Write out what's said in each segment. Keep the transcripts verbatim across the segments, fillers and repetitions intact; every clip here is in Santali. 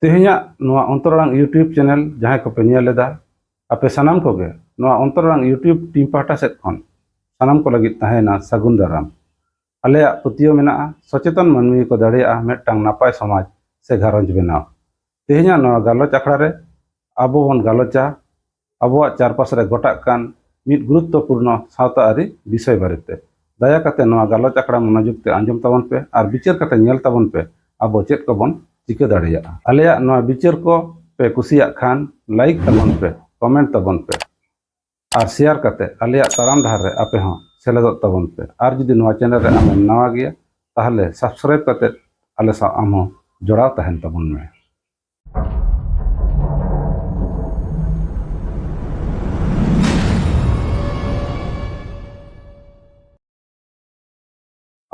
ᱛᱮᱦᱮᱧᱟᱜ ᱱᱚᱣᱟ ᱚᱱᱛᱚᱨᱟᱲᱟᱝ YouTube ᱪᱮᱱᱮᱞ ᱡᱟᱦᱟᱸᱭ ᱠᱚᱯᱮ ᱧᱮᱞ ᱮᱫᱟ, ᱟᱯᱮ ᱥᱟᱱᱟᱢ ᱠᱚᱜᱮ ᱱᱚᱣᱟ ᱚᱱᱛᱚᱨᱟᱲᱟᱝ YouTube ᱴᱤᱢ ᱯᱟᱦᱴᱟ ᱥᱮᱫ ᱠᱷᱚᱱ ᱥᱟᱱᱟᱢ ᱠᱚ ᱞᱟᱹᱜᱤᱫ ᱛᱟᱦᱮᱸᱭᱮᱱᱟ ᱥᱟᱹᱜᱩᱱ ᱫᱟᱨᱟᱢ᱾ ᱟᱞᱮᱭᱟᱜ ᱯᱟᱹᱛᱭᱟᱹᱣ ᱢᱮᱱᱟᱜᱼᱟ, ᱥᱚᱪᱮᱛᱚᱱ ᱢᱟᱹᱱᱢᱤ ᱠᱚ ᱫᱟᱲᱮᱭᱟᱜᱼᱟ ᱢᱤᱫᱴᱟᱝ ᱱᱟᱯᱟᱭ ᱥᱚᱢᱟᱡᱽ ᱥᱮ ᱜᱷᱟᱨᱚᱸᱡᱽ ᱵᱮᱱᱟᱣ᱾ ᱛᱮᱦᱮᱧᱟᱜ ᱱᱚᱣᱟ ᱜᱟᱞᱚᱪ ᱟᱠᱷᱲᱟ ᱨᱮ ᱟᱵᱚ ᱵᱚᱱ ᱜᱟᱞᱚᱪᱟ ᱟᱵᱚᱣᱟᱜ ᱪᱟᱨᱯᱟᱥ ᱨᱮ ᱜᱷᱚᱴᱟᱜ ᱠᱟᱱ ᱢᱤᱫ ᱜᱩᱨᱩᱛᱛᱚᱯᱩᱨᱱᱚ ᱥᱟᱶᱛᱟ ᱟᱹᱨᱤ ᱵᱤᱥᱚᱭ ᱵᱟᱨᱮᱛᱮ᱾ ᱫᱟᱭᱟ ᱠᱟᱛᱮ ᱱᱚᱣᱟ ᱜᱟᱞᱚᱪ ᱟᱠᱷᱲᱟ ᱢᱚᱱᱚᱡᱳᱜᱽ ᱛᱮ ᱟᱸᱡᱚᱢ ᱛᱟᱵᱚᱱ ᱯᱮ ᱟᱨ ᱵᱤᱪᱟᱹᱨ ᱠᱟᱛᱮ ᱧᱮᱞ ᱛᱟᱵᱚᱱ ᱯᱮ ᱟᱵᱚ ᱪᱮᱫ ᱠᱚᱵᱚᱱ ᱪᱤᱠᱟᱹ ᱫᱟᱲᱮᱭᱟᱜᱼᱟ᱾ ᱟᱞᱮᱭᱟᱜ ᱱᱚᱣᱟ ᱵᱤᱪᱟᱹᱨ ᱠᱚ ᱯᱮ ᱠᱩᱥᱤᱭᱟᱜ ᱠᱷᱟᱱ ᱞᱟᱭᱤᱠ ᱛᱟᱵᱚᱱ ᱯᱮ, ᱠᱚᱢᱮᱱᱴ ᱛᱟᱵᱚᱱ ᱯᱮ ᱟᱨ ᱥᱮᱭᱟᱨ ᱠᱟᱛᱮ ᱟᱞᱮᱭᱟᱜ ᱛᱟᱲᱟᱢ ᱰᱟᱦᱟᱨ ᱨᱮ ᱟᱯᱮ ᱦᱚᱸ ᱥᱮᱞᱮᱫᱚᱜ ᱛᱟᱵᱚᱱ ᱯᱮ᱾ ᱟᱨ ᱡᱩᱫᱤ ᱱᱚᱣᱟ ᱪᱮᱱᱮᱞ ᱨᱮ ᱟᱢᱮᱢ ᱱᱟᱣᱟ ᱜᱮᱭᱟ, ᱛᱟᱦᱚᱞᱮ ᱥᱟᱵᱥᱠᱨᱟᱭᱤᱵ ᱠᱟᱛᱮ ᱟᱞᱮ ᱥᱟᱶ ᱟᱢ ᱦᱚᱸ ᱡᱚᱲᱟᱣ ᱛᱟᱦᱮᱱ ᱛᱟᱵᱚᱱ ᱢᱮ᱾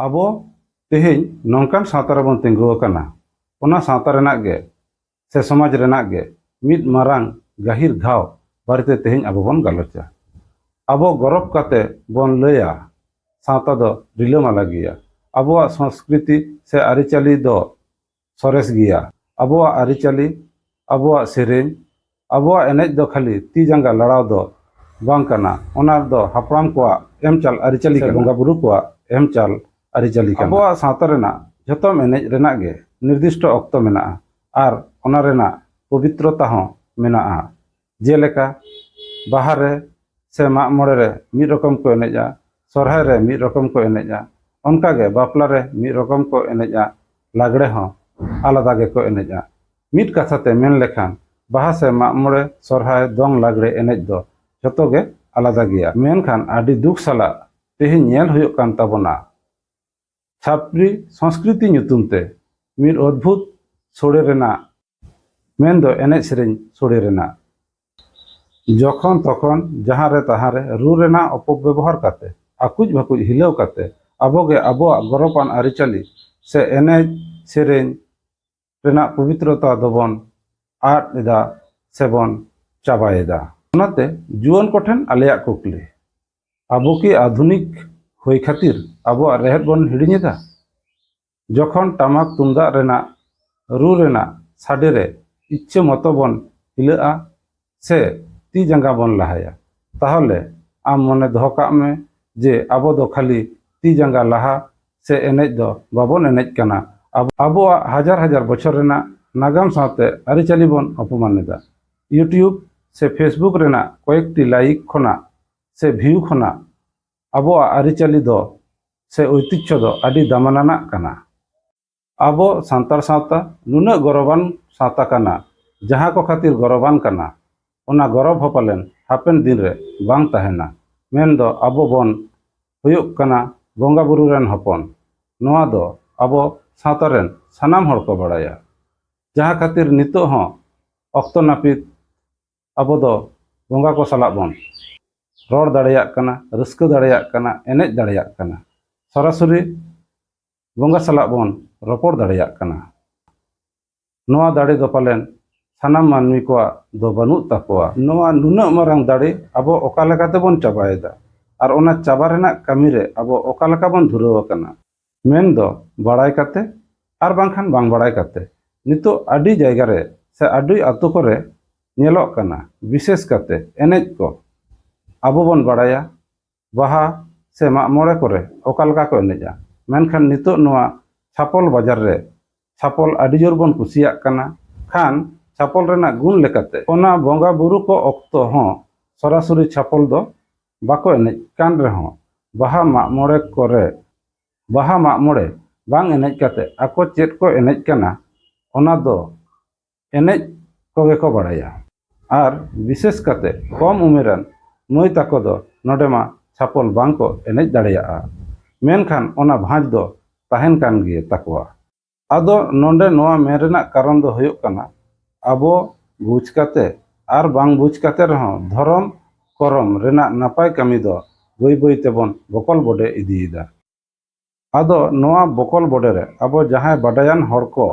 ᱟᱵᱚ ᱛᱮᱦᱮᱧ ᱱᱚᱝᱠᱟᱱ ᱥᱟᱶᱛᱟ ᱨᱮᱵᱚᱱ ᱛᱤᱸᱜᱩ ᱟᱠᱟᱱᱟ, ᱚᱱᱟ ᱥᱟᱶᱛᱟ ᱨᱮᱱᱟᱜ ᱜᱮ ᱥᱮ ᱥᱚᱢᱟᱡᱽ ᱨᱮᱱᱟᱜ ᱜᱮ ᱢᱤᱫ ᱢᱟᱨᱟᱝ ᱜᱟᱹᱦᱤᱨ ᱜᱷᱟᱣ ᱵᱟᱨᱮᱛᱮ ᱛᱮᱦᱮᱧ ᱟᱵᱚ ᱵᱚᱱ ᱜᱟᱞᱚᱪᱟ᱾ ᱟᱵᱚ ᱜᱚᱨᱚᱵ ᱠᱟᱛᱮ ᱵᱚᱱ ᱞᱟᱹᱭᱟ, ᱥᱟᱶᱛᱟ ᱫᱚ ᱨᱤᱞᱟᱹᱢᱟᱞᱟ ᱜᱮᱭᱟ᱾ ᱟᱵᱚᱣᱟᱜ ᱥᱚᱝᱥᱠᱨᱤᱛᱤ ᱥᱮ ᱟᱹᱨᱤᱪᱟᱹᱞᱤ ᱫᱚ ᱥᱚᱨᱮᱥ ᱜᱮᱭᱟ᱾ ᱟᱵᱚᱣᱟᱜ ᱟᱹᱨᱤᱪᱟᱹᱞᱤ, ᱟᱵᱚᱣᱟᱜ ᱥᱮᱨᱮᱧ, ᱟᱵᱚᱣᱟᱜ ᱮᱱᱮᱡ ᱫᱚ ᱠᱷᱟᱹᱞᱤ ᱛᱤ ᱡᱟᱸᱜᱟ ᱞᱟᱲᱟᱣ ᱫᱚ ᱵᱟᱝ ᱠᱟᱱᱟ, ᱚᱱᱟ ᱫᱚ ᱦᱟᱯᱲᱟᱢ ᱠᱚᱣᱟᱜ ᱮᱢ ᱪᱟᱞ ᱟᱹᱨᱤᱪᱟᱹᱞᱤ ᱥᱮ ᱠᱟᱱᱟ᱾ ᱵᱚᱸᱜᱟ ᱵᱩᱨᱩ ᱠᱚᱣᱟᱜ ᱮᱢ ᱪᱟᱞ ᱟᱹᱨᱤᱪᱟᱹᱞᱤ ᱠᱟᱱᱟ᱾ ᱟᱵᱚᱣᱟᱜ ᱥᱟᱶᱛᱟ ᱨᱮᱱᱟᱜ ᱡᱷᱚᱛᱚᱢ ᱮᱱᱮᱡ ᱨᱮᱱᱟᱜ ᱜᱮ ᱱᱤᱨᱫᱤᱥᱴᱚ ᱚᱠᱛᱚ ᱢᱮᱱᱟᱜᱼᱟ ᱟᱨ ᱚᱱᱟ ᱨᱮᱱᱟᱜ ᱯᱚᱵᱤᱛᱨᱚᱛᱟ ᱦᱚᱸ ᱢᱮᱱᱟᱜᱼᱟ᱾ ᱡᱮᱞᱮᱠᱟ ᱵᱟᱦᱟ ᱨᱮ ᱥᱮ ᱢᱟᱜ ᱢᱚᱬᱮ ᱨᱮ ᱢᱤᱫ ᱨᱚᱠᱚᱢ ᱠᱚ ᱮᱱᱮᱡᱼᱟ, ᱥᱚᱨᱦᱟᱭ ᱨᱮ ᱢᱤᱫ ᱨᱚᱠᱚᱢ ᱠᱚ ᱮᱱᱮᱡᱼᱟ, ᱚᱱᱠᱟᱜᱮ ᱵᱟᱯᱞᱟ ᱨᱮ ᱢᱤᱫ ᱨᱚᱠᱚᱢ ᱠᱚ ᱮᱱᱮᱡᱼᱟ, ᱞᱟᱜᱽᱲᱮ ᱦᱚᱸ ᱟᱞᱟᱫᱟ ᱜᱮᱠᱚ ᱮᱱᱮᱡᱼᱟ᱾ ᱢᱤᱫ ᱠᱟᱛᱷᱟ ᱛᱮ ᱢᱮᱱ ᱞᱮᱠᱷᱟᱱ ᱵᱟᱦᱟ ᱥᱮ ᱢᱟᱜ ᱢᱚᱬᱮ, ᱥᱚᱨᱦᱟᱭ, ᱫᱚᱝ, ᱞᱟᱜᱽᱲᱮ ᱮᱱᱮᱡ ᱫᱚ ᱡᱷᱚᱛᱚ ᱜᱮ ᱟᱞᱟᱫᱟ ᱜᱮᱭᱟ᱾ ᱢᱮᱱᱠᱷᱟᱱ ᱟᱹᱰᱤ ᱫᱩᱠ ᱥᱟᱞᱟᱜ ᱛᱮᱦᱮᱧ ᱧᱮᱞ ᱦᱩᱭᱩᱜ ᱠᱟᱱ ᱛᱟᱵᱚᱱᱟ, ᱪᱷᱟᱯᱨᱤ ᱥᱚᱝᱥᱠᱨᱤᱛᱤ ᱧᱩᱛᱩᱢ ᱛᱮ ᱢᱤᱫ ᱚᱫᱽᱵᱷᱩᱛ ᱥᱳᱲᱮ ᱨᱮᱱᱟᱜ, ᱢᱮᱱᱫᱚ ᱮᱱᱮᱡ ᱥᱮᱨᱮᱧ ᱥᱳᱲᱮ ᱨᱮᱱᱟᱜ, ᱡᱚᱠᱷᱚᱱ ᱛᱚᱠᱷᱚᱱ ᱡᱟᱦᱟᱸ ᱨᱮ ᱛᱟᱦᱟᱸ ᱨᱮ ᱨᱩ ᱨᱮᱱᱟᱜ ᱚᱯᱚᱵᱮᱵᱚᱦᱟᱨ ᱠᱟᱛᱮ, ᱟᱠᱩᱡ ᱵᱟᱠᱩᱡ ᱦᱤᱞᱟᱹᱣ ᱠᱟᱛᱮ, ᱟᱵᱚᱜᱮ ᱟᱵᱚᱣᱟᱜ ᱜᱚᱨᱚᱵᱟᱱ ᱟᱹᱨᱤᱪᱟᱹᱞᱤ ᱥᱮ ᱮᱱᱮᱡ ᱥᱮᱨᱮᱧ ᱨᱮᱱᱟᱜ ᱯᱚᱵᱤᱛᱨᱚᱛᱟ ᱫᱚᱵᱚᱱ ᱟᱫ ᱮᱫᱟ ᱥᱮᱵᱚᱱ ᱪᱟᱵᱟᱭᱮᱫᱟ᱾ ᱚᱱᱟᱛᱮ ᱡᱩᱣᱟᱹᱱ ᱠᱚᱴᱷᱮᱱ ᱟᱞᱮᱭᱟᱜ ᱠᱩᱠᱞᱤ, ᱟᱵᱚ ᱠᱤ ᱟᱫᱷᱩᱱᱤᱠ ᱦᱩᱭ ᱠᱷᱟᱹᱛᱤᱨ ᱟᱵᱚᱣᱟᱜ ᱨᱮᱦᱮᱫ ᱵᱚᱱ ᱦᱤᱲᱤᱧ ᱮᱫᱟ? ᱡᱚᱠᱷᱚᱱ ᱴᱟᱢᱟᱠ ᱛᱩᱢᱫᱟᱜ ᱨᱮᱱᱟᱜ ᱨᱩ ᱨᱮᱱᱟᱜ ᱥᱟᱰᱮ ᱨᱮ ᱤᱪᱪᱷᱟᱹ ᱢᱚᱛᱚ ᱵᱚᱱ ᱦᱤᱞᱟᱹᱜᱼᱟ ᱥᱮ ᱛᱤ ᱡᱟᱸᱜᱟ ᱵᱚᱱ ᱞᱟᱦᱟᱭᱟ, ᱛᱟᱦᱚᱞᱮ ᱟᱢ ᱢᱚᱱᱮ ᱫᱚᱦᱚ ᱠᱟᱜ ᱢᱮ ᱡᱮ ᱟᱵᱚ ᱫᱚ ᱠᱷᱟᱹᱞᱤ ᱛᱤ ᱡᱟᱸᱜᱟ ᱞᱟᱦᱟ ᱥᱮ ᱮᱱᱮᱡ ᱫᱚ ᱵᱟᱵᱚᱱ ᱮᱱᱮᱡ ᱠᱟᱱᱟ᱾ ᱟᱵᱚ, ᱟᱵᱚᱣᱟᱜ ᱦᱟᱡᱟᱨ ᱦᱟᱡᱟᱨ ᱵᱚᱪᱷᱚᱨ ᱨᱮᱱᱟᱜ ᱱᱟᱜᱟᱢ ᱥᱟᱶᱛᱮ ᱟᱹᱨᱤᱪᱟᱹᱞᱤ ᱵᱚᱱ ᱚᱯᱚᱢᱟᱱ ᱮᱫᱟ᱾ YouTube ᱥᱮ Facebook ᱨᱮᱱᱟᱜ ᱠᱚᱭᱮᱠᱴᱤ ᱞᱟᱭᱤᱠ ᱠᱷᱚᱱᱟᱜ ᱥᱮ ᱵᱷᱤᱭᱩ ᱠᱷᱚᱱᱟᱜ ᱟᱵᱚᱣᱟᱜ ᱟᱹᱨᱤᱪᱟᱹᱞᱤ ᱫᱚ ᱥᱮ ᱳᱭᱛᱤᱡᱽᱡᱷᱚ ᱫᱚ ᱟᱹᱰᱤ ᱫᱟᱢᱟᱱᱟᱱᱟᱜ ᱠᱟᱱᱟ᱾ ᱟᱵᱚ ᱥᱟᱱᱛᱟᱲ ᱥᱟᱶᱛᱟ ᱱᱩᱱᱟᱹᱜ ᱜᱚᱨᱚᱵᱟᱱ ᱥᱟᱶᱛᱟ ᱠᱟᱱᱟ, ᱡᱟᱦᱟᱸ ᱠᱚ ᱠᱷᱟᱹᱛᱤᱨ ᱜᱚᱨᱚᱵᱟᱱ ᱠᱟᱱᱟ, ᱚᱱᱟ ᱜᱚᱨᱚᱵ ᱦᱚᱸ ᱯᱟᱞᱮᱱ ᱦᱟᱯᱮᱱ ᱫᱤᱱ ᱨᱮ ᱵᱟᱝ ᱛᱟᱦᱮᱱᱟ᱾ ᱢᱮᱱᱫᱚ ᱟᱵᱚ ᱵᱚᱱ ᱦᱩᱭᱩᱜ ᱠᱟᱱᱟ ᱵᱚᱸᱜᱟ ᱵᱩᱨᱩ ᱨᱮᱱ ᱦᱚᱯᱚᱱ᱾ ᱱᱚᱣᱟ ᱫᱚ ᱟᱵᱚ ᱥᱟᱶᱛᱟ ᱨᱮᱱ ᱥᱟᱱᱟᱢ ᱦᱚᱲ ᱠᱚ ᱵᱟᱲᱟᱭᱟ᱾ ᱡᱟᱦᱟᱸ ᱠᱷᱟᱹᱛᱤᱨ ᱱᱤᱛᱚᱜ ᱦᱚᱸ ᱚᱠᱛᱚ ᱱᱟᱹᱯᱤᱛ ᱟᱵᱚ ᱫᱚ ᱵᱚᱸᱜᱟ ᱠᱚ ᱥᱟᱞᱟᱜ ᱵᱚᱱ ᱨᱚᱲ ᱫᱟᱲᱮᱭᱟᱜ ᱠᱟᱱᱟ, ᱨᱟᱹᱥᱠᱟᱹ ᱫᱟᱲᱮᱭᱟᱜ ᱠᱟᱱᱟ, ᱮᱱᱮᱡ ᱫᱟᱲᱮᱭᱟᱜ ᱠᱟᱱᱟ, ᱥᱚᱨᱟᱥᱚᱨᱤ ᱵᱚᱸᱜᱟ ᱥᱟᱞᱟᱜ ᱵᱚᱱ ᱨᱚᱯᱚᱲ ᱫᱟᱲᱮᱭᱟᱜ ᱠᱟᱱᱟ᱾ ᱱᱚᱣᱟ ᱫᱟᱲᱮ ᱫᱚ ᱯᱟᱞᱮᱱ ᱥᱟᱱᱟᱢ ᱢᱟᱹᱱᱢᱤ ᱠᱚᱣᱟᱜ ᱫᱚ ᱵᱟᱹᱱᱩᱜ ᱛᱟᱠᱚᱣᱟ᱾ ᱱᱚᱣᱟ ᱱᱩᱱᱟᱹᱜ ᱢᱟᱨᱟᱝ ᱫᱟᱲᱮ ᱟᱵᱚ ᱚᱠᱟ ᱞᱮᱠᱟ ᱛᱮᱵᱚᱱ ᱪᱟᱵᱟᱭᱮᱫᱟ? ᱟᱨ ᱚᱱᱟ ᱪᱟᱵᱟ ᱨᱮᱱᱟᱜ ᱠᱟᱹᱢᱤ ᱨᱮ ᱟᱵᱚ ᱚᱠᱟ ᱞᱮᱠᱟ ᱵᱚᱱ ᱫᱷᱩᱨᱟᱹᱣ ᱟᱠᱟᱱᱟ? ᱢᱮᱱᱫᱚ ᱵᱟᱲᱟᱭ ᱠᱟᱛᱮ ᱟᱨ ᱵᱟᱝᱠᱷᱟᱱ ᱵᱟᱝ ᱵᱟᱲᱟᱭ ᱠᱟᱛᱮ᱾ ᱱᱤᱛᱚᱜ ᱟᱹᱰᱤ ᱡᱟᱭᱜᱟ ᱨᱮ ᱥᱮ ᱟᱹᱰᱤ ᱟᱛᱳ ᱠᱚᱨᱮ ᱧᱮᱞᱚᱜ ᱠᱟᱱᱟ, ᱵᱤᱥᱮᱥ ᱠᱟᱛᱮ ᱮᱱᱮᱡ ᱠᱚ᱾ ᱟᱵᱚ ᱵᱚᱱ ᱵᱟᱲᱟᱭᱟ ᱵᱟᱦᱟ ᱥᱮ ᱢᱟᱜ ᱢᱚᱬᱮ ᱠᱚᱨᱮ ᱚᱠᱟ ᱞᱮᱠᱟ ᱠᱚ ᱮᱱᱮᱡᱼᱟ, ᱢᱮᱱᱠᱷᱟᱱ ᱱᱤᱛᱚᱜ ᱱᱚᱣᱟ ᱪᱷᱟᱯᱚᱞ ᱵᱟᱡᱟᱨ ᱨᱮ ᱪᱷᱟᱯᱚᱞ ᱟᱹᱰᱤ ᱡᱳᱨ ᱵᱚᱱ ᱠᱩᱥᱤᱭᱟᱜ ᱠᱟᱱᱟ᱾ ᱠᱷᱟᱱ ᱪᱷᱟᱯᱚᱞ ᱨᱮᱱᱟᱜ ᱜᱩᱱ ᱞᱮᱠᱟᱛᱮ ᱚᱱᱟ ᱵᱚᱸᱜᱟ ᱵᱩᱨᱩ ᱠᱚ ᱚᱠᱛᱚ ᱦᱚᱸ ᱥᱚᱨᱟᱥᱚᱨᱤ ᱪᱷᱟᱯᱚᱞ ᱫᱚ ᱵᱟᱠᱚ ᱮᱱᱮᱡ ᱠᱟᱱ ᱨᱮᱦᱚᱸ, ᱵᱟᱦᱟ ᱢᱟᱜ ᱢᱚᱬᱮ ᱠᱚᱨᱮ, ᱵᱟᱦᱟ ᱢᱟᱜ ᱢᱚᱬᱮ ᱵᱟᱝ ᱮᱱᱮᱡ ᱠᱟᱛᱮ ᱟᱠᱚ ᱪᱮᱫ ᱠᱚ ᱮᱱᱮᱡ ᱠᱟᱱᱟ, ᱚᱱᱟ ᱫᱚ ᱮᱱᱮᱡ ᱠᱚᱜᱮ ᱠᱚ ᱵᱟᱲᱟᱭᱟ᱾ ᱟᱨ ᱵᱤᱥᱮᱥ ᱠᱟᱛᱮ ᱠᱚᱢ ᱩᱢᱮᱨᱟᱱ ᱢᱟᱹᱭ ᱛᱟᱠᱚ ᱫᱚ ᱱᱚᱰᱮ ᱢᱟ ᱪᱷᱟᱯᱚᱞ ᱵᱟᱝ ᱠᱚ ᱮᱱᱮᱡ ᱫᱟᱲᱮᱭᱟᱜᱼᱟ, ᱢᱮᱱᱠᱷᱟᱱ ᱚᱱᱟ ᱵᱷᱟᱸᱡᱽ ᱫᱚ ᱛᱟᱦᱮᱱ ᱠᱟᱱ ᱜᱮ ᱛᱟᱠᱚᱣᱟ᱾ ᱟᱫᱚ ᱱᱚᱰᱮ ᱱᱚᱣᱟ ᱢᱮᱱ ᱨᱮᱱᱟᱜ ᱠᱟᱨᱚᱱ ᱫᱚ ᱦᱩᱭᱩᱜ ᱠᱟᱱᱟ, ᱟᱵᱚ ᱵᱩᱡᱽ ᱠᱟᱛᱮ ᱟᱨ ᱵᱟᱝ ᱵᱩᱡᱽ ᱠᱟᱛᱮ ᱨᱮᱦᱚᱸ ᱫᱷᱚᱨᱚᱢ ᱠᱚᱨᱚᱢ ᱨᱮᱱᱟᱜ ᱱᱟᱯᱟᱭ ᱠᱟᱹᱢᱤ ᱫᱚ ᱵᱟᱹᱭ ᱵᱟᱹᱭ ᱛᱮᱵᱚᱱ ᱵᱚᱠᱚᱞ ᱵᱚᱰᱮ ᱤᱫᱤᱭᱮᱫᱟ᱾ ᱟᱫᱚ ᱱᱚᱣᱟ ᱵᱚᱠᱚᱞ ᱵᱚᱰᱮ ᱨᱮ ᱟᱵᱚ ᱡᱟᱦᱟᱸᱭ ᱵᱟᱰᱟᱭᱟᱱ ᱦᱚᱲ ᱠᱚ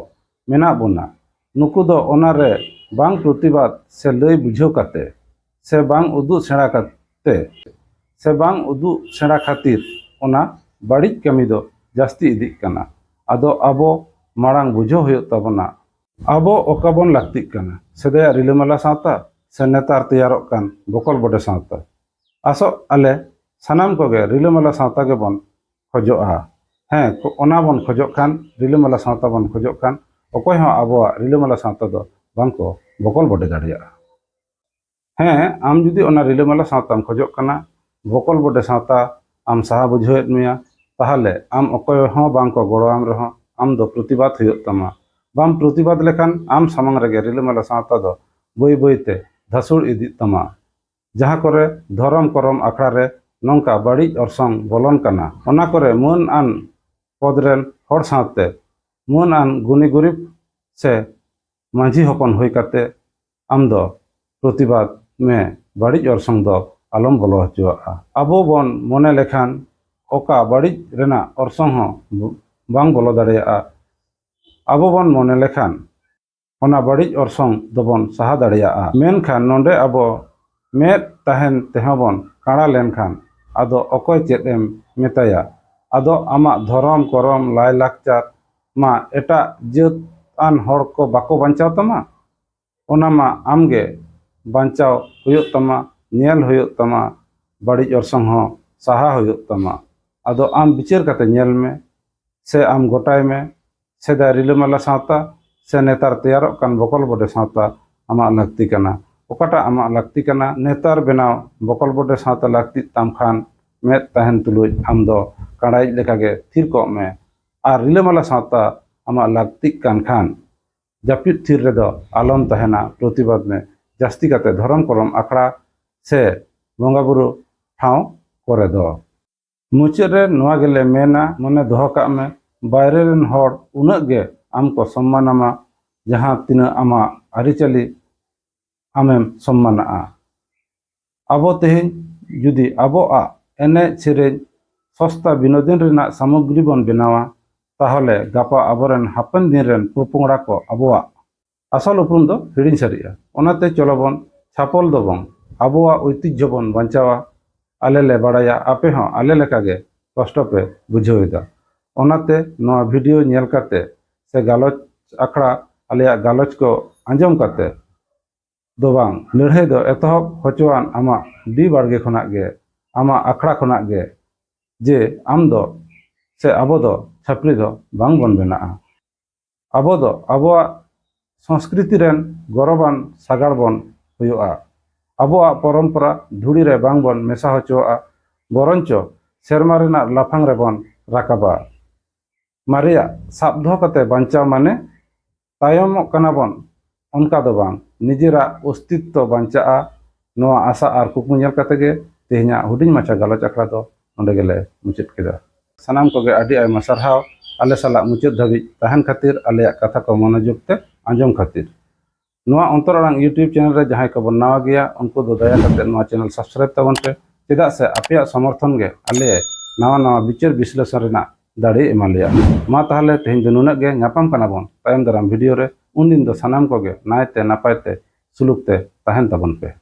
ᱢᱮᱱᱟᱜ ᱵᱚᱱᱟ, ᱱᱩᱠᱩ ᱫᱚ ᱚᱱᱟ ᱨᱮ ᱵᱟᱝ ᱯᱨᱚᱛᱤᱵᱟᱫ ᱥᱮ ᱞᱟᱹᱭ ᱵᱩᱡᱷᱟᱹᱣ ᱠᱟᱛᱮ ᱥᱮ ᱵᱟᱝ ᱩᱫᱩᱜ ᱥᱮᱬᱟ ᱠᱟᱛᱮ ᱥᱮ ᱵᱟᱝ ᱩᱫᱩᱜ ᱥᱮᱬᱟ ᱠᱷᱟᱹᱛᱤᱨ ᱚᱱᱟ ᱵᱟᱹᱲᱤᱡ ᱠᱟᱹᱢᱤ ᱫᱚ ᱡᱟᱹᱥᱛᱤ ᱤᱫᱤᱜ ᱠᱟᱱᱟ᱾ ᱟᱫᱚ ᱟᱵᱚ ᱢᱟᱲᱟᱝ ᱵᱩᱡᱷᱟᱹᱣ ᱦᱩᱭᱩᱜ ᱛᱟᱵᱚᱱᱟ᱾ ᱟᱵᱚ ᱚᱠᱟ ᱵᱚᱱ ᱞᱟᱹᱠᱛᱤᱜ ᱠᱟᱱᱟ, ᱥᱮᱫᱟᱭᱟᱜ ᱨᱤᱞᱟᱹᱢᱟᱞᱟ ᱥᱟᱶᱛᱟ ᱥᱮ ᱱᱮᱛᱟᱨ ᱛᱮᱭᱟᱨᱚᱜ ᱠᱟᱱ ᱵᱚᱠᱚᱞ ᱵᱚᱰᱮ ᱥᱟᱶᱛᱟ? ᱟᱥᱚᱜ ᱟᱞᱮ ᱥᱟᱱᱟᱢ ᱠᱚᱜᱮ ᱨᱤᱞᱟᱹᱢᱟᱞᱟ ᱥᱟᱶᱛᱟ ᱜᱮᱵᱚᱱ ᱠᱷᱚᱡᱚᱜᱼᱟ᱾ ᱦᱮᱸ, ᱠᱚ-, ᱚᱱᱟ ᱵᱚᱱ ᱠᱷᱚᱡᱚᱜ ᱠᱷᱟᱱ, ᱨᱤᱞᱟᱹᱢᱟᱞᱟ ᱥᱟᱶᱛᱟ ᱵᱚᱱ ᱠᱷᱚᱡᱚᱜ ᱠᱷᱟᱱ, ᱚᱠᱚᱭ ᱦᱚᱸ ᱟᱵᱚᱣᱟᱜ ᱨᱤᱞᱟᱹᱢᱟᱞᱟ ᱥᱟᱶᱛᱟ ᱫᱚ ᱵᱟᱝ ᱠᱚ ᱵᱚᱠᱚᱞ ᱵᱚᱰᱮ ᱫᱟᱲᱮᱭᱟᱜᱼᱟ᱾ ᱦᱮᱸ, ᱟᱢ ᱡᱩᱫᱤ ᱚᱱᱟ ᱨᱤᱞᱟᱹᱢᱟᱞᱟ ᱥᱟᱶᱛᱟᱢ ᱠᱷᱚᱡᱚᱜ ᱠᱟᱱᱟ, ᱵᱚᱠᱚᱞ ᱵᱚᱰᱮ ᱥᱟᱶᱛᱟ ᱟᱢ ᱥᱟᱦᱟ ᱵᱩᱡᱷᱟᱹᱣᱮᱫ ᱢᱮᱭᱟ, ᱛᱟᱦᱚᱞᱮ ᱟᱢ ᱚᱠᱚᱭ ᱦᱚᱸ ᱵᱟᱝ ᱠᱚ ᱜᱚᱲᱚᱣᱟᱢ ᱨᱮᱦᱚᱸ ᱟᱢ ᱫᱚ ᱯᱨᱚᱛᱤᱵᱟᱫ ᱦᱩᱭᱩᱜ ᱛᱟᱢᱟ᱾ ᱵᱟᱢ ᱯᱨᱚᱛᱤᱵᱟᱫ ᱞᱮᱠᱷᱟᱱ ᱟᱢ ᱥᱟᱢᱟᱝ ᱨᱮᱜᱮ ᱨᱤᱞᱟᱹᱢᱟᱞᱟ ᱥᱟᱶᱛᱟ ᱫᱚ ᱵᱟᱹᱭ ᱵᱟᱹᱭ ᱛᱮ ᱫᱷᱟᱥᱩᱲ ᱤᱫᱤᱜ ᱛᱟᱢᱟ᱾ ᱡᱟᱦᱟᱸ ᱠᱚᱨᱮ ᱫᱷᱚᱨᱚᱢ ᱠᱚᱨᱚᱢ ᱟᱠᱷᱲᱟ ᱨᱮ ᱱᱚᱝᱠᱟ ᱵᱟᱹᱲᱤᱡ ᱚᱨᱥᱚᱝ ᱵᱚᱞᱚᱱ ᱠᱟᱱᱟ, ᱚᱱᱟ ᱠᱚᱨᱮ ᱢᱟᱹᱱ ᱟᱱ ᱯᱚᱫᱽ ᱨᱮᱱ ᱦᱚᱲ ᱥᱟᱶᱛᱮ ᱢᱟᱹᱱ ᱟᱱ ᱜᱩᱱᱤ ᱜᱩᱨᱤᱵ ᱥᱮ ᱢᱟᱹᱡᱷᱤ ᱦᱚᱯᱚᱱ ᱦᱩᱭ ᱠᱟᱛᱮ ᱟᱢ ᱫᱚ ᱯᱨᱚᱛᱤᱵᱟᱫ ᱢᱮ, ᱵᱟᱹᱲᱤᱡ ᱚᱨᱥᱚᱝ ᱫᱚ ᱟᱞᱚᱢ ᱵᱚᱞᱚ ᱦᱚᱪᱚᱣᱟᱜᱼᱟ᱾ ᱟᱵᱚ ᱵᱚᱱ ᱢᱚᱱᱮ ᱞᱮᱠᱷᱟᱱ ᱚᱠᱟ ᱵᱟᱹᱲᱤᱡ ᱨᱮᱱᱟᱜ ᱚᱨᱥᱚᱝ ᱦᱚᱸ ᱵᱟᱝ ᱵᱚᱞᱚ ᱫᱟᱲᱮᱭᱟᱜᱼᱟ᱾ ᱟᱵᱚ ᱵᱚᱱ ᱢᱚᱱᱮ ᱞᱮᱠᱷᱟᱱ ᱚᱱᱟ ᱵᱟᱹᱲᱤᱡ ᱚᱨᱥᱚᱝ ᱫᱚᱵᱚᱱ ᱥᱟᱦᱟ ᱫᱟᱲᱮᱭᱟᱜᱼᱟ᱾ ᱢᱮᱱᱠᱷᱟᱱ ᱱᱚᱰᱮ ᱟᱵᱚ ᱢᱮᱫ ᱛᱟᱦᱮᱱ ᱛᱮᱦᱚᱸ ᱵᱚᱱ ᱠᱟᱬᱟ ᱞᱮᱱᱠᱷᱟᱱ ᱟᱫᱚ ᱚᱠᱚᱭ ᱪᱮᱫ ᱮᱢ ᱢᱮᱛᱟᱭᱟ? ᱟᱫᱚ ᱟᱢᱟᱜ ᱫᱷᱚᱨᱚᱢ ᱠᱚᱨᱚᱢ ᱞᱟᱭᱞᱟᱠᱪᱟᱨ ᱢᱟ ᱮᱴᱟᱜ ᱡᱟᱹᱛ ᱟᱱ ᱦᱚᱲ ᱠᱚ ᱵᱟᱠᱚ ᱵᱟᱧᱪᱟᱣ ᱛᱟᱢᱟ᱾ ᱚᱱᱟ ᱢᱟ ᱟᱢᱜᱮ ᱵᱟᱧᱪᱟᱣ ᱦᱩᱭᱩᱜ ᱛᱟᱢᱟ, ᱧᱮᱞ ᱦᱩᱭᱩᱜ ᱛᱟᱢᱟ, ᱵᱟᱹᱲᱤᱡ ᱚᱨᱥᱚᱝ ᱦᱚᱸ ᱥᱟᱦᱟ ᱦᱩᱭᱩᱜ ᱛᱟᱢᱟ᱾ ᱟᱫᱚ ᱟᱢ ᱵᱤᱪᱟᱹᱨ ᱠᱟᱛᱮ ᱧᱮᱞ ᱢᱮ, ᱥᱮ ᱟᱢ ᱜᱚᱴᱟᱭ ᱢᱮ, ᱥᱮᱫᱟᱭ ᱨᱤᱞᱟᱹᱢᱟᱞᱟ ᱥᱟᱶᱛᱟ ᱥᱮ ᱱᱮᱛᱟᱨ ᱛᱮᱭᱟᱨᱚᱜ ᱠᱟᱱ ᱵᱚᱠᱚᱞ ᱵᱚᱰᱮ ᱥᱟᱶᱛᱟ ᱟᱢᱟᱜ ᱞᱟᱹᱠᱛᱤ ᱠᱟᱱᱟ᱾ ᱚᱠᱟᱴᱟᱜ ᱟᱢᱟᱜ ᱞᱟᱹᱠᱛᱤ ᱠᱟᱱᱟ? ᱱᱮᱛᱟᱨ ᱵᱮᱱᱟᱣ ᱵᱚᱠᱚᱞ ᱵᱚᱰᱮ ᱥᱟᱶᱛᱟ ᱞᱟᱹᱠᱛᱤᱜ ᱛᱟᱢ ᱠᱷᱟᱱ ᱢᱮᱫ ᱛᱟᱦᱮᱱ ᱛᱩᱞᱩᱡ ᱟᱢ ᱫᱚ ᱠᱟᱬᱟᱭᱤᱡ ᱞᱮᱠᱟᱜᱮ ᱛᱷᱤᱨ ᱠᱚᱜ ᱢᱮ᱾ ᱟᱨ ᱨᱤᱞᱟᱹᱢᱟᱞᱟ ᱥᱟᱶᱛᱟ ᱟᱢᱟᱜ ᱞᱟᱹᱠᱛᱤᱜ ᱠᱟᱱ ᱠᱷᱟᱱ ᱡᱟᱹᱯᱤᱫ ᱛᱷᱤᱨ ᱨᱮᱫᱚ ᱟᱞᱚᱢ ᱛᱟᱦᱮᱱᱟ, ᱯᱨᱚᱛᱤᱵᱟᱫ ᱢᱮ, ᱡᱟᱹᱥᱛᱤ ᱠᱟᱛᱮ ᱫᱷᱚᱨᱚᱢ ᱠᱚᱨᱚᱢ ᱟᱠᱷᱲᱟ ᱥᱮ ᱵᱚᱸᱜᱟ ᱵᱩᱨᱩ ᱴᱷᱟᱶ ᱠᱚᱨᱮ ᱫᱚ᱾ ᱢᱩᱪᱟᱹᱫ ᱨᱮ ᱱᱚᱣᱟ ᱜᱮᱞᱮ ᱢᱮᱱᱟ, ᱢᱚᱱᱮ ᱫᱚᱦᱚ ᱠᱟᱜ ᱢᱮ, ᱵᱟᱭᱨᱮ ᱨᱮᱱ ᱦᱚᱲ ᱩᱱᱟᱹᱜ ᱜᱮ ᱟᱢ ᱠᱚ ᱥᱚᱢᱢᱟᱱᱟᱢᱟ, ᱡᱟᱦᱟᱸ ᱛᱤᱱᱟᱹᱜ ᱟᱢᱟᱜ ᱟᱹᱨᱤᱪᱟᱹᱞᱤ ᱟᱢᱮᱢ ᱥᱚᱢᱢᱟᱱᱟᱜᱼᱟ᱾ ᱟᱵᱚ ᱛᱮᱦᱮᱧ ᱡᱩᱫᱤ ᱟᱵᱚᱣᱟᱜ ᱮᱱᱮᱡ ᱥᱮᱨᱮᱧ ᱥᱚᱥᱛᱟ ᱵᱤᱱᱳᱫᱤᱱ ᱨᱮᱱᱟᱜ ᱥᱟᱢᱚᱜᱨᱤ ᱵᱚᱱ ᱵᱮᱱᱟᱣᱟ, ᱛᱟᱦᱚᱞᱮ ᱜᱟᱯᱟ ᱟᱵᱚᱨᱮᱱ ᱦᱟᱯᱮᱱ ᱫᱤᱱ ᱨᱮᱱ ᱯᱚᱯᱚᱝᱲᱟ ᱠᱚ ᱟᱵᱚᱣᱟᱜ ᱟᱥᱚᱞ ᱩᱯᱨᱩᱢ ᱫᱚ ᱦᱤᱲᱤᱧ ᱥᱟᱹᱨᱤᱜᱼᱟ᱾ ᱚᱱᱟᱛᱮ ᱪᱚᱞᱚ ᱵᱚᱱ ᱪᱷᱟᱯᱚᱞ ᱫᱚᱵᱚᱱ, ᱟᱵᱚᱣᱟᱜ ᱳᱭᱛᱤᱡᱽᱡᱷᱚ ᱵᱚᱱ ᱵᱟᱧᱪᱟᱣᱟ᱾ ᱟᱞᱮ ᱞᱮ ᱵᱟᱲᱟᱭᱟ ᱟᱯᱮ ᱦᱚᱸ ᱟᱞᱮ ᱞᱮᱠᱟᱜᱮ ᱠᱚᱥᱴᱚ ᱯᱮ ᱵᱩᱡᱷᱟᱹᱣ ᱮᱫᱟ᱾ ᱚᱱᱟᱛᱮ ᱱᱚᱣᱟ ᱵᱷᱤᱰᱤᱭᱳ ᱧᱮᱞ ᱠᱟᱛᱮ ᱥᱮ ᱜᱟᱞᱚᱪ ᱟᱠᱷᱲᱟ ᱟᱞᱮᱭᱟᱜ ᱜᱟᱞᱚᱪ ᱠᱚ ᱟᱸᱡᱚᱢ ᱠᱟᱛᱮ ᱫᱚ ᱵᱟᱝ, ᱞᱟᱹᱲᱦᱟᱹᱭ ᱫᱚ ᱮᱛᱚᱦᱚᱵ ᱦᱚᱪᱚᱣᱟᱱ ᱟᱢᱟᱜ ᱰᱤ ᱵᱟᱲᱜᱮ ᱠᱷᱚᱱᱟᱜ ᱜᱮ, ᱟᱢᱟᱜ ᱟᱠᱷᱲᱟ ᱠᱷᱚᱱᱟᱜ ᱜᱮ, ᱡᱮ ᱟᱢ ᱫᱚ ᱥᱮ ᱟᱵᱚ ᱫᱚ ᱪᱷᱟᱹᱯᱨᱤ ᱫᱚ ᱵᱟᱝ ᱵᱚᱱ ᱵᱮᱱᱟᱜᱼᱟ᱾ ᱟᱵᱚ ᱫᱚ ᱟᱵᱚᱣᱟᱜ ᱥᱚᱝᱥᱠᱨᱤᱛᱤ ᱨᱮᱱ ᱜᱚᱨᱚᱵᱟᱱ ᱥᱟᱜᱟᱲ ᱵᱚᱱ ᱦᱩᱭᱩᱜᱼᱟ᱾ ᱟᱵᱚᱣᱟᱜ ᱯᱚᱨᱚᱢᱯᱚᱨᱟ ᱫᱷᱩᱲᱤ ᱨᱮ ᱵᱟᱝ ᱵᱚᱱ ᱢᱮᱥᱟ ᱦᱚᱪᱚᱣᱟᱜᱼᱟ, ᱵᱚᱨᱚᱱᱪᱚ ᱥᱮᱨᱢᱟ ᱨᱮᱱᱟᱜ ᱞᱟᱯᱷᱟᱝ ᱨᱮᱵᱚᱱ ᱨᱟᱠᱟᱵᱟ᱾ ᱢᱟᱨᱮᱭᱟᱜ ᱥᱟᱵ ᱫᱚᱦᱚ ᱠᱟᱛᱮ ᱵᱟᱧᱪᱟᱣ ᱢᱟᱱᱮ ᱛᱟᱭᱚᱢᱚᱜ ᱠᱟᱱᱟ ᱵᱚᱱ, ᱚᱱᱠᱟ ᱫᱚ ᱵᱟᱝ, ᱱᱤᱡᱮᱨᱟᱜ ᱚᱥᱛᱤᱛᱛᱚ ᱵᱟᱧᱪᱟᱜᱼᱟ᱾ ᱱᱚᱣᱟ ᱟᱥᱟ ᱟᱨ ᱠᱩᱠᱢᱩ ᱧᱮᱞ ᱠᱟᱛᱮ ᱜᱮ ᱛᱮᱦᱮᱧᱟᱜ ᱦᱩᱰᱤᱧ ᱢᱟᱪᱷᱟ ᱜᱟᱞᱚᱪ ᱟᱠᱷᱲᱟ ᱫᱚ ᱱᱚᱸᱰᱮ ᱜᱮᱞᱮ ᱢᱩᱪᱟᱹᱫ ᱠᱮᱫᱟ᱾ ᱥᱟᱱᱟᱢ ᱠᱚᱜᱮ ᱟᱹᱰᱤ ᱟᱭᱢᱟ ᱥᱟᱨᱦᱟᱣ ᱟᱞᱮ ᱥᱟᱞᱟᱜ ᱢᱩᱪᱟᱹᱫ ᱫᱷᱟᱹᱵᱤᱡ ᱛᱟᱦᱮᱱ ᱠᱷᱟᱹᱛᱤᱨ, ᱟᱞᱮᱭᱟᱜ ᱠᱟᱛᱷᱟ ᱠᱚ ᱢᱚᱱᱳᱡᱳᱜᱽ ᱛᱮ ᱟᱸᱡᱚᱢ ᱠᱷᱟᱹᱛᱤᱨ᱾ ᱱᱚᱣᱟ ᱚᱱᱛᱚᱨ ᱟᱲᱟᱝ YouTube ᱪᱮᱱᱮᱞ ᱨᱮ ᱡᱟᱦᱟᱸᱭ ᱠᱚᱵᱚᱱ ᱱᱟᱣᱟ ᱜᱮᱭᱟ, ᱩᱱᱠᱩ ᱫᱚ ᱫᱟᱭᱟ ᱠᱟᱛᱮ ᱱᱚᱣᱟ ᱪᱮᱱᱮᱞ ᱥᱟᱵᱥᱠᱨᱟᱭᱤᱵ ᱛᱟᱵᱚᱱ ᱯᱮ, ᱪᱮᱫᱟᱜ ᱥᱮ ᱟᱯᱮᱭᱟᱜ ᱥᱚᱢᱚᱨᱛᱷᱚᱱ ᱜᱮ ᱟᱞᱮ ᱱᱟᱣᱟ ᱱᱟᱣᱟ ᱵᱤᱪᱟᱹᱨ ᱵᱤᱥᱞᱮᱥᱚᱱ ᱨᱮᱱᱟᱜ ᱫᱟᱲᱮ ᱮᱢᱟ ᱞᱮᱭᱟ᱾ ᱢᱟ ᱛᱟᱦᱚᱞᱮ ᱛᱮᱦᱮᱧ ᱫᱚ ᱱᱩᱱᱟᱹᱜ ᱜᱮ, ᱧᱟᱯᱟᱢ ᱠᱟᱱᱟ ᱵᱚᱱ ᱛᱟᱭᱚᱢ ᱫᱟᱨᱟᱢ ᱵᱷᱤᱰᱤᱭᱳ ᱨᱮ᱾ ᱩᱱᱫᱤᱱ ᱫᱚ ᱥᱟᱱᱟᱢ ᱠᱚᱜᱮ ᱱᱟᱭᱛᱮ ᱱᱟᱯᱟᱭ ᱛᱮ ᱥᱩᱞᱩᱠ ᱛᱮ ᱛᱟᱦᱮᱱ ᱛᱟᱵᱚᱱ ᱯᱮ᱾